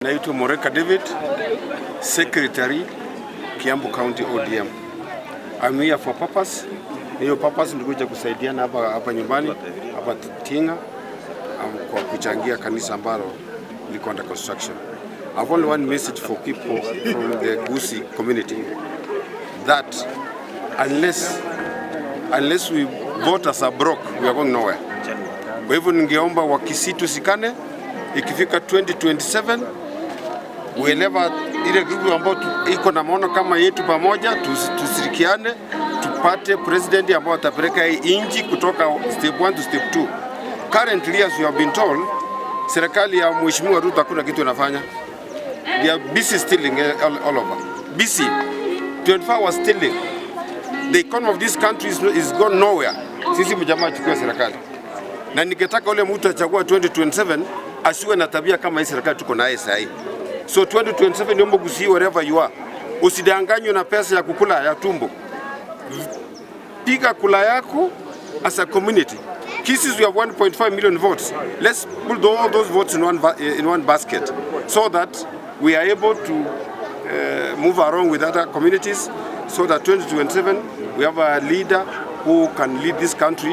Naitwa Moreka David, Secretary, Kiambu County ODM. I'm here for purpose. Hiyo purpose nilikuja kusaidiana hapa hapa nyumbani hapa Tinga kwa kuchangia kanisa ambalo liko under construction. I've only one message for people from the Gusii community, that unless we voters are broke, we are going nowhere. Kwa hivyo ningeomba Wakisii tushikane, ikifika 2027 whenever ile group ambayo iko na maono kama yetu pamoja, tushirikiane tupate president ambao atapeleka hii inchi kutoka step 1 to step 2. Currently, as we have been told, serikali ya Mheshimiwa Ruto hakuna kitu inafanya. They are busy stealing all over. Busy 24 hours stealing. The economy of this country is gone nowhere. Sisi mjamaa achukue serikali, na ningetaka ule mtu achagua 2027 asiwe na tabia kama hii serikali tuko naye sasa hii. So 2027 niombe Gusii, wherever you are, usidanganywe na pesa ya kukula ya tumbo. Piga kura yako as a community. Kisiis, we have 1.5 million votes. Let's put all those votes in one basket so that we are able to move along with other communities, so that 2027 we have a leader who can lead this country.